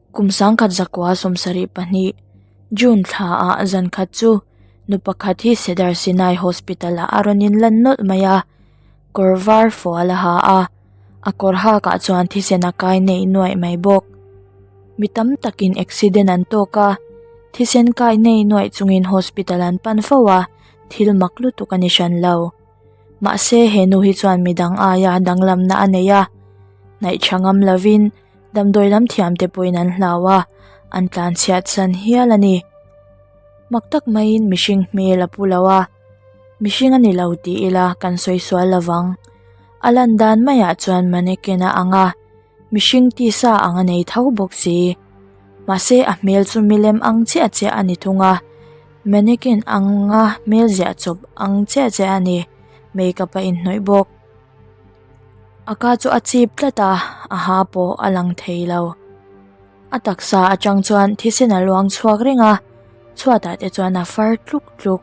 Kum 1972 June thla ah zan khat chu nu pakhat hi Cedar Sinai Hospital ah a rawn in lan nawlh mai a, kawr var fual a ha a, a kawr hak ah chuan thisen a kai neih nuaih mai bawk. Mi tam takin accident an tawk a, thisen kai nei nuaih chungin hospital an pan fo a, thil mak lutuk a ni hran lo. Mahse he nu hi chuan midang aia danglamna a nei a, hnaih tha ngam lovin damdawi lam thiam te pawhin an hlau a, an tlan chhiat san hial a ni. Mak tak maiin mihring hmel a pu lo a, mihring a ni lo tih ila kan sawi sual lovang. A lan dan maiah chuan mannequin a ang a, mihring tisa ang a nei tho bawk si. Mahse a hmel chu milem ang chiah chiah a ni thung a, mannequin anga hmel ziah chawp ang chiah chiah a ni, makeup a inhnawih bawk. A ka chu a chip tlat a, a ha pawh a lang thei lo. A taksa atang chuan thisen a luang chhuak reng a, chhuatah te chuan a far tluk tluk.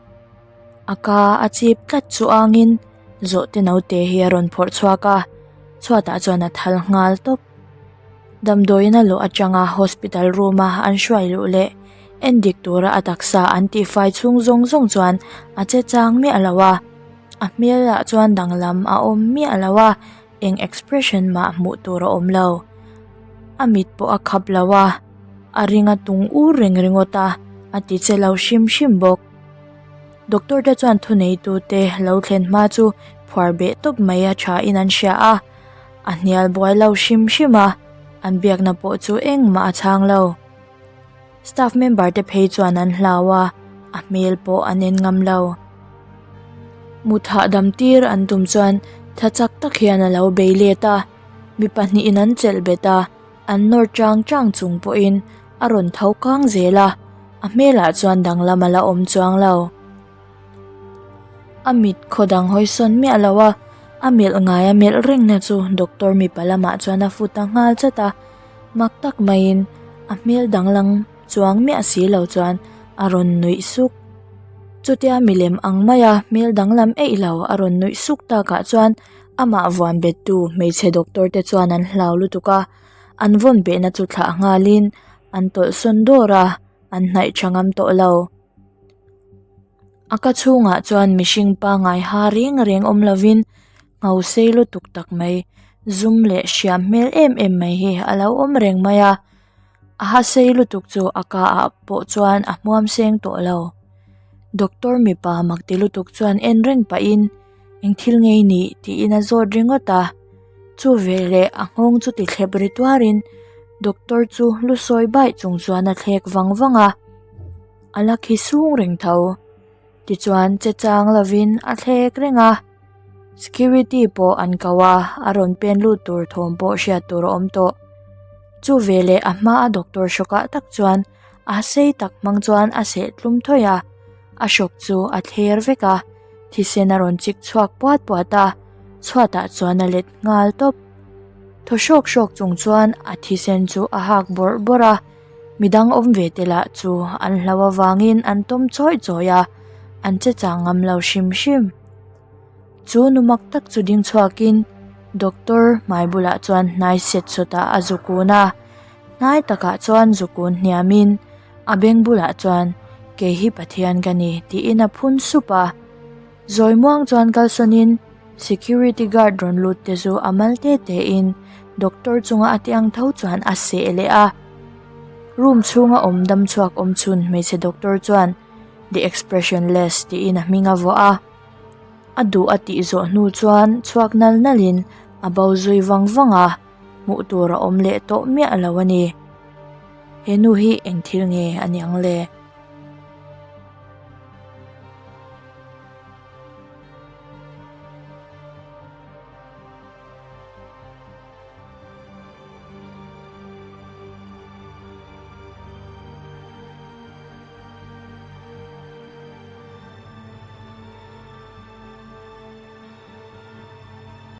A ka a chip tlat chu angin zawhte naute hi a rawn phawrh chhuak a, chhuatah chuan a thal nghal tawp. Damdawiin a luh atanga hospital room a an hruai luh leh endik tura a taksa an tihfai chhung zawng zawng chuan a che chang miah lo a. A hmelah chuan danglam a awm miah lo a, eng expression mah hmuh tur a awm lo. A mit pawh a khap lo a, a ring a tung ur reng ringawt a, a ti che lo hrim hrim bawk. Doctor te chuan thuneitu te lo thlen hma chu phuar beh tawp mai a tha in an hria a, a hnial buai lo hrim hrim a, an biakna pawh chu engmah a chhang lo. Staff member te phei chuan an hlau a, a hmel pawh an en ngam lo. Mut hahdam tir an tum chuan tha chak tak hian a lo bei let a, mi pahnihin an chelh bet a, an nawr chang chang chung pawhin a rawn tho kang zel a, a hmelah chuan danglam a la awm chuang lo. A mit khaw dang hawi sawn miah lo a, a melh ngai a melh reng na chu doctor mipa lamah chuan a fut ta nghal chat a, mak tak maiin a hmel danglam chuang miah si lo chuan a rawn nuih suk. Chutia milem ang maia hmel danglam eih lo a rawn nuih suk takah chuan amah vuan bettu hmeichhe doctor te chuan an hlau lutuk a, an vawn behna chu thlah nghalin an tawlh sawn dawr a, an hnaih tha ngam tawh lo. A ka chhungah chuan mihring pangngai ha reng reng awm lovin ngho sei lutuk tak mai zum leh hriam hmel em em mai hi a lo awm reng mai a a ha sei lutuk chu a ka ah pawh chuan a hmuam seng tawh lo doctor mipa mak ti lutuk chuan en reng pahin eng thil nge i nih tiin a zawt ringawt a chu veleh a nghawng chu ti thlep ri tuarin doctor chu lu sawi baih chung chuan a thlek vang vang a. A la khi sung reng tho. Tichuan che chang lovin a thlek reng a. Security pawh an ko a, a rawn pen lut tur thawm pawh hriat tur a awm tawh. Chu veleh a hma a doctor hrawkah tak chuan a sei tak hmang chuan a seh tlum thawih a, a hrawk chu a thler vek a, thisen a rawn chik chhuak puat puat a, chhuatah chuan a let nghal tawp. Thaw hrawk hrawk chung chuan a thisen chu a hak bawrh bawrh a. Midang awm ve te lah chu an hlau avangin an tawm chawih chawih a, an che chang ngam lo hrim hrim. Chu nu mak tak chu ding chhuakin doctor hmai bulah chuan hnai set sawtah a zu kun a, hnai takah chuan zu kun hniamin a beng bulah chuan kei hi Pathian ka ni tiin a phun sup a. Zawi muang chuan kalsawnin security guard rawn lut te chu a mal te te in doctor chunga a tiang tho chuan a seh leh a. Room chhunga awm dam chhuak awm chhun hmeichhe doctor chuan the expressionless tiin a hming a vuah a. A duh a tih zawh hnu chuan chhuak nal nal in a bo zui vang vang a, hmuh tur a awm leh tawh miah lo a ni. He nu hi eng thil nge a ni ang le?